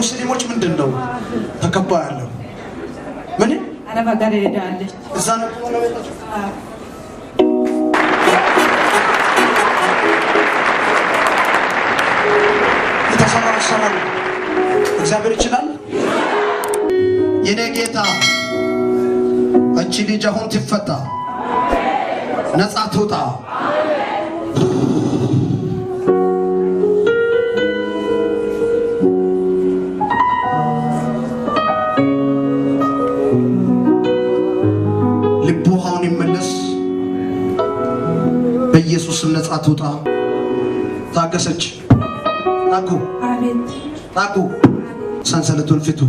ሙስሊሞች ምንድን ነው ተከባ ያለው ምን አረብ ሀገር ሄዳለች። እዛ ነው ቤታቸው? የተሰራ አሰራር ነው። እግዚአብሔር ይችላል። የኔ ጌታ እቺ ልጅ አሁን ትፈታ፣ ነፃ ትውጣ። ልቡ አሁን ይመለስ። በኢየሱስም ነፃ ትውጣ። ታገሰች። ታጉ አቤት ታጉ፣ ሰንሰለቱን ፍቱ።